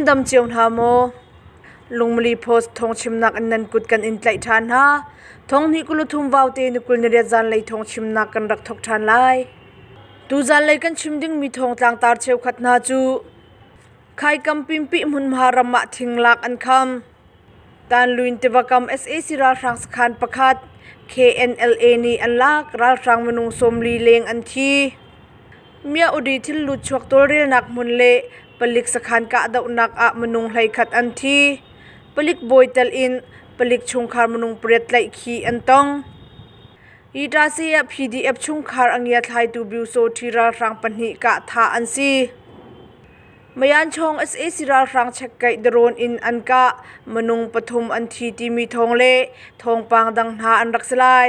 Nan dam cio hna maw? Lungmali Post thawngchimnak in nan kut kan in tlaih ṭhan hna. Thonghnih kuluthum vaute ni 28 zanlei thawngchimnak kan rak thawk ṭhan lai. Tu zanlei kan chim dingmi thawngtlang tar cheukhat hna cu Khaikam Pimpi hmunhma ram ah thinglak an kham. Tanluin tiva kam sac ralhrang sakhan pakhat KNLA nih an lak, ralhrang minung 40 leng an thi. Myaudi thil lutchuak tawlrelnak hmun le palik sakhan kahdohnak ah minung 11 an thi. Palik bawi tel in palik chungkhar minung pariat tlaihkhih an tong. Yitasi ah PDF chungkhar a ngiathlaitu Byusawṭhi ralhrang pahnih kah thah an si. Mayanchawng sac ralhrang chekkeih drone in an kah, minung pathum an thi timi thawng le thawngpang dang hna an rak si lai.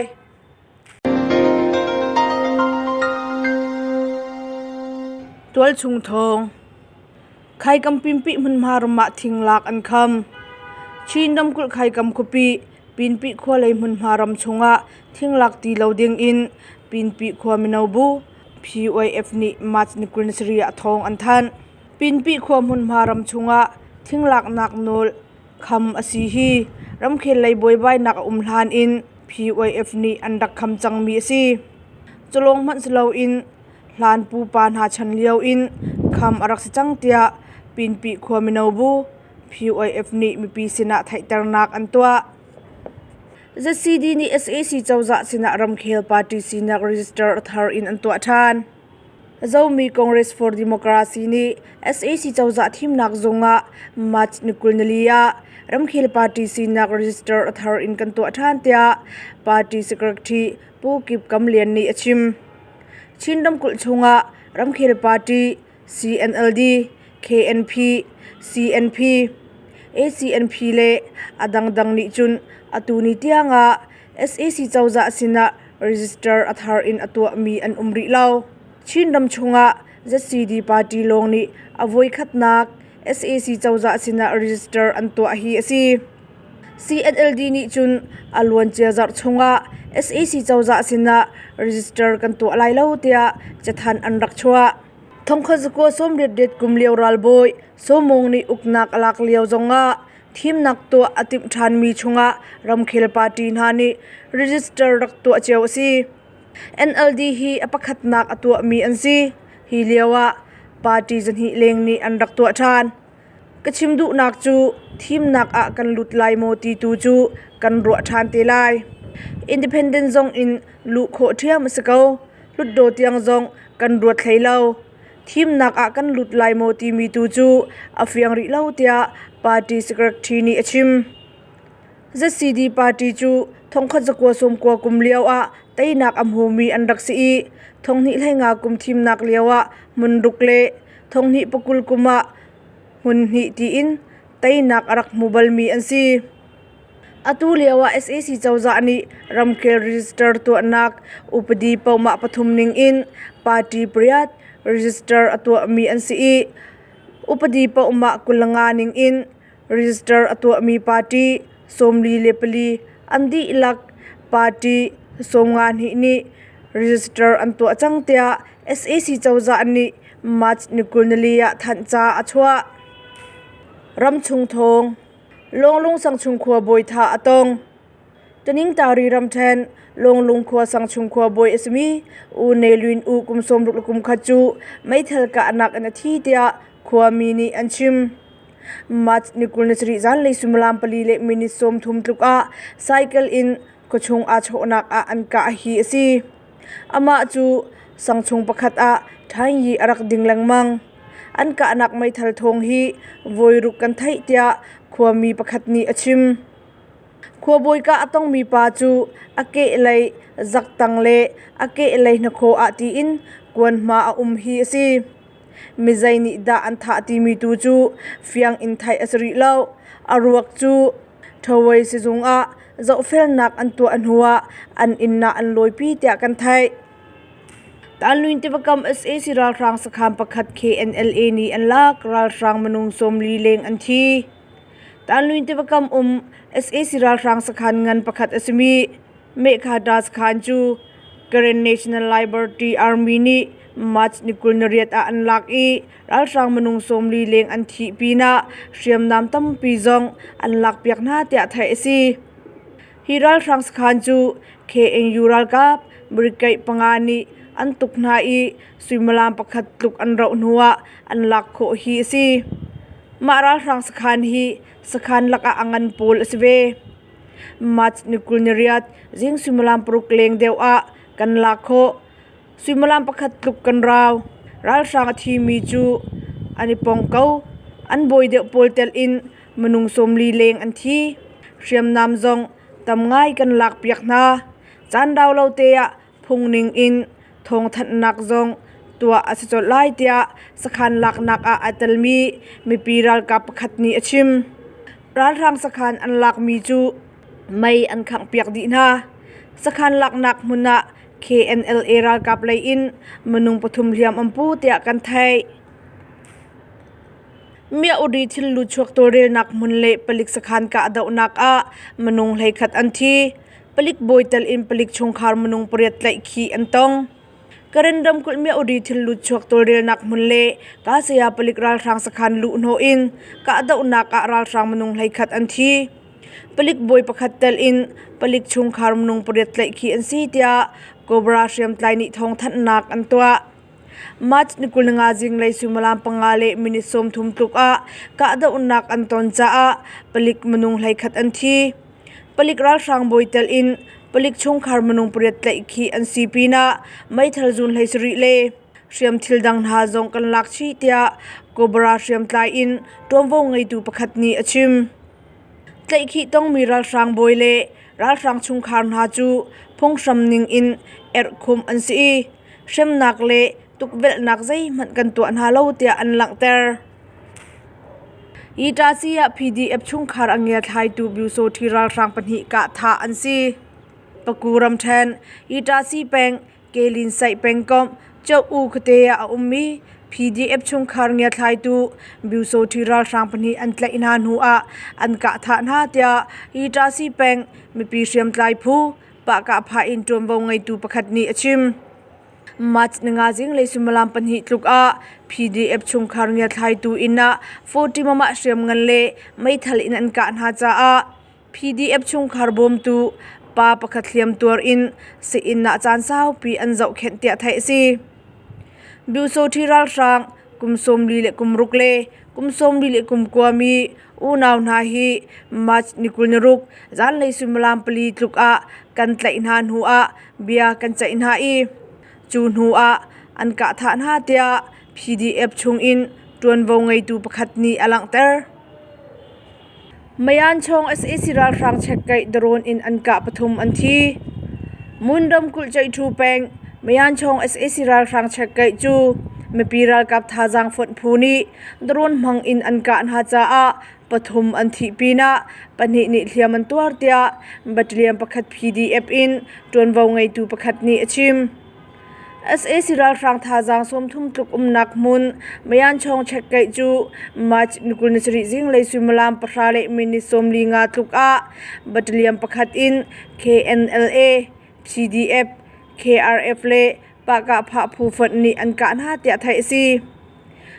Tualchung thawng. Khaikam pimpi hmunhma ram ah thinglak an kham. Chin ramkulh Khaikam khuapi Pinpi khua lei hmunhma ram chungah thinglak ti lo ding in Pinpi khua mino bu PYF nih March ni 27 ah thawng an thanh. Pinpi khua hmunhma ram chungah thinglaknak nawl kham a si hi ramkhel lei buaibainak a um hlan in PYF nih an rak kham cangmi a si. Culawng hmanh si loin hlan pupa hna chan lio in kham a rak si cang tiah Pinpi khua mino bu PYF nih mipi sinah theihternak an tuah. ZCD nih sac cozah sinah ramkhel party sinak register a thar in an tuah ṭhan. Zomi Congress for Democracy nih sac cozah thimnak zung ah March ni 24 ah ramkhel party sinak register a thar in kan tuah ṭhan tiah party secretary Pu Kip Kam Lian nih a chim. Chin ramkulh chungah ramkhel party CNLD, KNP, CNP, ACNP le a dangdang nih cun atu ni tiangah sac cozah sinah register a thar in a tuahmi an um rih lo. Chinram chungah ZCD party lawng nih a voikhatnak sac cozah sinah register an tuah hi a si. CNLD nih cun a luancia zarh chungah sac cozah sinah register kan tuah lai lo tiah cathanh an rak chuah. Thongkhat zakua 88 kum lio ralbawi Sawmong nih uknak a lak lio zongah Thimnak tuah a timh ṭhanmi chungah ramkhel party hna nih register rak tuah cio a si. NLD hi a pakhatnak a tuahmi an si. Hi lio ah party 200 leng nih an rak tuah ṭhan. Ka chim duhnak cu thimnak ah kan lut lai maw ti tu cu kan ruah ṭhan te lai. Independent zong in luh khawh ṭhiam a si ko. Hlutdaw tiang zong kan ruat hlei lo. Thimnak ah kan lut lai maw timi tu cu a fiang rih lo tiah party secretary nih a chim. ZCD party cu 1990 kum lio ah teinak a hmumi an rak si i 2015 kum thimnak lio ah hmun ruk le 2020 kum ah hmun hnih tiin teinak a rak hmu balmi an si. Atu lio ah sac cozah nih ramkhel register tuahnak upadi pohmah pathum ning in party pariat register a tuahmi an si i upadi pohmah 25 ning in register a tuahmi party 44 an dihlak party 52 nih register an tuah cang tiah sac cozah nih March ni 24 ah thanhca a chuah. Ramchung thawng. Lawnglung sangchung khua bawi thah a tong. Taningtari ramṭhen Lawnglung khua sangchung khua bawi a simi U Ne Lwin U kum 60 le kum khat cu meithal kahnak in a thi tiah khuami nih an chim. March ni 27 zanlei suimilam 4 le minute 30 tluk ah cycle in khuachung aa chawhnak ah an kah hi a si. Amah cu sangchung pakhat ah ṭhaingyi a rak ding lengmang. An kahnak meithal thawng hi voiruk kan theih tiah khuami pakhat nih a chim. Khuabawi kah a tongmi pa cu a kehlei zaktang le a kehlei hnakhaw ah tiin kuanhma a um hi a si. Mizei nih dah an thah timi tu cu fiang in theih a si rih lo. A ruak cu Thawei sizung ah zohfelnak an tuah hnuah an inn ah an lawipi tiah kan theih. Tanlwin tivakam sac ralhrang sakhan pakhat KNLA nih an lak, ralhrang minung 40 leng an thi. Tanlwin tivakam um sac ralhrang sakhan ngan pakhat a simi Mehkhada sakhan cu Karen National Liberty Army nih March ni 28 ah an lak i ralhrang minung 40 leng an thih pinah hriamnam tampi zong an lakpiak hna tiah theih a si. Hi ralhrang sakhan cu KNU ralkap brigade panga nih an tuk hna i suimilam pakhat tluk an rauh hnuah an lak khawh hi a si. Mah ralhrang sakhan hi sakhan lakah a ngan pawl a si ve. March ni 28 zing suimilam 6 leng deuh ah kan lak khawh. Suimilam pakhat tluk kan rau. Ralhrang a thimi cu an i pong ko. An bawi deuh pawl telh in minung 40 leng an thi. Hriamnam zong tam ngai kan lakpiak hna. Caan rau lo te ah phungning in thawngthanhnak zong tuah a si colh lai tiah sakhan laknak ah aa telmi mipi ralkap pakhat nih a chim. Ralhrang sakhan an lakmi cu mei an khanghpiak dih hna. Sakhan laknak hmun ah KNLA ralkap lei in minung pathum hliam an pu tiah kan theih. Myauri thil luchuak tawlrelnak hmun le palik sakhan kahdohnak ah minung 11 an thi. Palik bawi tel in palik chungkhar minung pariat tlaihkhih an tong. Karen ramkulh Myauri thil luchuak tawlrelnak hmun le Kasaya palik ralhrang sakhan luhhnawh in kahdohnak ah ralhrang minung 11 an thi. Palik bawi pakhat tel in palik chungkhar minung pariat tlaihkhih an si tiah Cobra hriamtlai nih thawngthanhnak an tuah. March ni 25 zinglei suimilam 5 le minute 30 tluk ah kahdohnak an ton caah palik minung 11 an thi. Palik ralhrang bawi tel in palik chungkhar minung pariat tlaihkhih an si pinah meithal zun 17 le hriamthil dang hna zong kan lak chih tiah Cobra hriamtlai in ṭuanvo ngeitu pakhat nih a chim. Tlaihkhih tongmi ralhrang bawi le ralhrang chungkhar hna cu phunghram ning in erhkhumh an si i hremnak le tukvelhnak zeihmanh kan tuah hna lo tiah an langhter. Yitasi ah PDF chungkhar a ngiathlaitu Byusawṭhi ralhrang pahnih kah thah an si. Paku ramṭhen, Yitasi peng, Kelinsaih pengkomh Choh-u khuate ah a ummi PDF chungkhar ngiathlaitu Byusawṭhi ralhrang pahnih an tlaih hna hnu ah an kah thah hna tiah Yitasi peng mipi hriamtlai phu Pahkahphah in ṭuanvo ngeitu pakhat nih a chim. March ninga zinglei suimilam 2 tluk ah PDF chungkhar ngiathlaitu inn ah 40 mamah hriamngan le meithal in an kah hna caah PDF chungkhar bawmtu pa pakhat hliamtuar in sii-inn ah caan saupi an zohkhenh tiah theih a si. Byusawṭhi ralhrang kum 46 le kum 49 mi unau hna hi March ni 26 zanlei suimilam 4 tluk ah kan tlaih hna hnu ah bia kan ceih hna i cu hnu ah an kah thah hna tiah PDF chung in ṭuanvo ngeitu pakhat nih a langhter. Mayanchawng sac ralhrang chekkeih drone in an kah pathum an thi. Mun ramkulh Ceihṭhu peng Mayanchawng sac ralhrang chekkeih cu mipi ralkap thazaang fonh phu nih drone hmang in an kah hna caah pathum an thih pinah pahnih nih hliam an tuar tiah battalion pakhat PDF in ṭuanvo ngeitu pakhat nih a chim. Sac ralhrang thazaang 30 tluk umnak hmun Mayanchawng chekkeih cu March ni 27 zinglei suimilam 10:45 tluk ah battalion pakhat in KNLA, PDF, KRF le Pahkahphah phu fonh nih an kah hna tiah theih a si.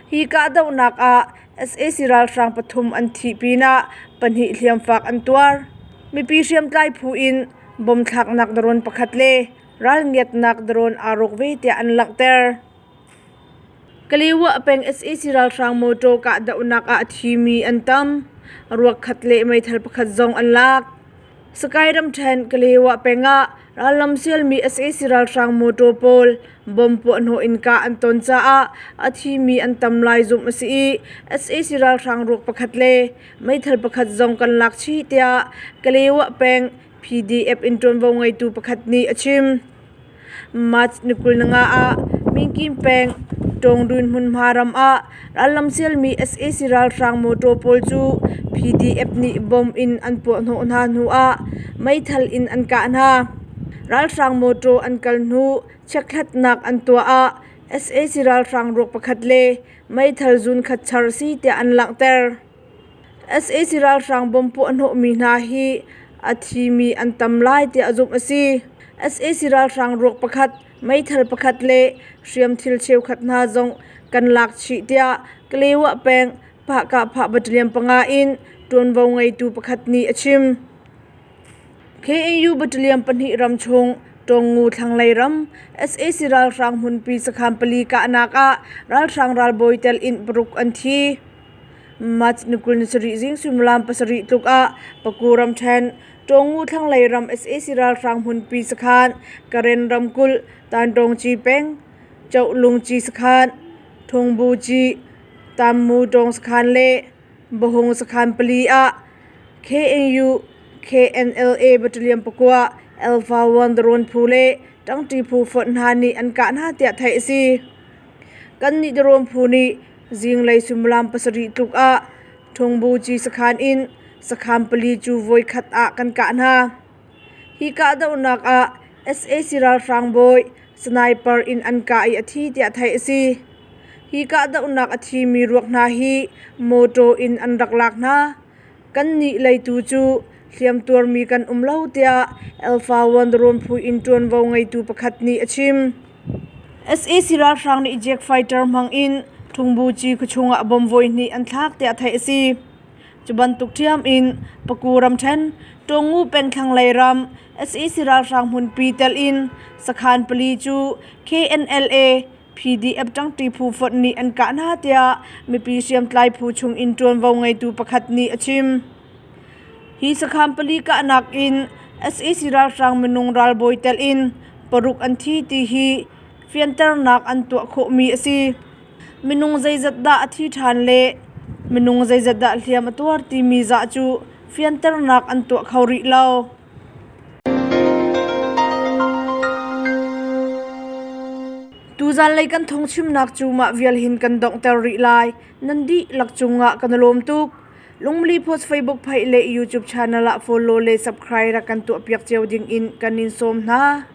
Hi kahdohnak ah sac ralhrang pathum an thih pinah pahnih hliamfak an tuar. Mipi hriamtlai phu in bom thlaknak drone pakhat le ralngiatnak drone aa rawk ve tiah an langhter. Kaliwa peng sac ralhrang motor kahdohnak ah a thimi an tam. Ruak khat le meithal pakhat zong an lak. Sakai ramṭhen Kalewa peng ah rallam sialmi sac ralhrang motor pawl bomb puahhnawh in kah an ton caah a thimi an tam lai zumh a si i sac ralhrang ruak pakhat le meithal pakhat zong kan lak chih tiah Kalewa peng PDF in ṭuanvo ngeitu pakhat nih a chim. March ni 25 ah Mingkin peng Tawngdun hmunhma ram ah rallam sialmi sac ralhrang motor pawl cu PDF nih bomb in an puahhnawh hna hnu ah meithal in an kah hna. Ralhrang motor an kal hnu chekhlatnak an tuah ah sac ralhrang ruak pakhat le meithal zun khat char a si tiah an langhter. Sac ralhrang bomb puahhnawhmi hna hi a thimi an tam lai tiah zumh a si. Sac ralhrang ruak pakhat Meithal pakhat le hriamthil cheukhat hna zong kan lak chih tiah Kalewa peng Pahkahphah Battalion panga in ṭuanvo ngeitu pakhat nih a chim. KNU Battalion pahnih ramchung Tawngngu thlanglei ram sac ralhrang hmunpi sakhan pali kahnak ah ralhrang ralbawi tel in paruk an thi. March ni 27 zing suimilam pasarih tluk ah Paku ramṭhen Tawngngu thlanglei ram sac ralhrang hmunpi sakhan Karen ramkulh Tantawngci peng Chohlungci sakhan Thungbuci Tammu tawng sakhan le Bahung sakhan pali ah KNU KNLA Battalion pakua Alpha One Drone phu le ṭangṭi phu fonh hna nih an kah hna tiah theih a si. Kannih drone phu nih zinglei suimilam pasarih tluk ah Thungbuci sakhan in sakhan pali cu voikhat ah kan kah hna. Hi kahdohnak ah sac ralhrang bawi sniper in an kah i a thi tiah theih a si. Hi kahdohnak a thimi ruak hna hi mawṭaw in an rak lak hna. Kannih leitu cu hliamtuarmi kan um lo tiah Alpha One Drone phu in ṭuanvo ngeitu pakhat nih a chim. Sac ralhrang nih jet fighter hmang in Thungbuci khuachung ah bomb voihnih an thlak tiah theih a si. Cu bantuk ṭhiam in Paku ramṭhen, Tawngu peng thlanglei ram sac ralhrang hmunpi telh in sakhan pali cu KNLA PDF ṭangṭi phu fonh nih an kah hna tiah mipi hriamtlai phu chung in ṭuanvo ngeitu pakhat nih a chim. Hi sakhan pali kahnak in sac ralhrang minung ralbawi telh in paruk an thi ti hi fianternak an tuah khawhmi a si. Minung zeizat dah a thi ṭhan le minung zeizat dah hliam a tuar timi zah cu fianternak an tuah kho rih lo. Tuzanlei kan thawngchimnak cu mah vial hin kan donghter rih lai. Nan dihlak cungah kan i lawm tuk. Lungmli Post Facebook page le YouTube channel ah follow le subscribe rak kan tuahpiak cio ding in kan in sawm hna.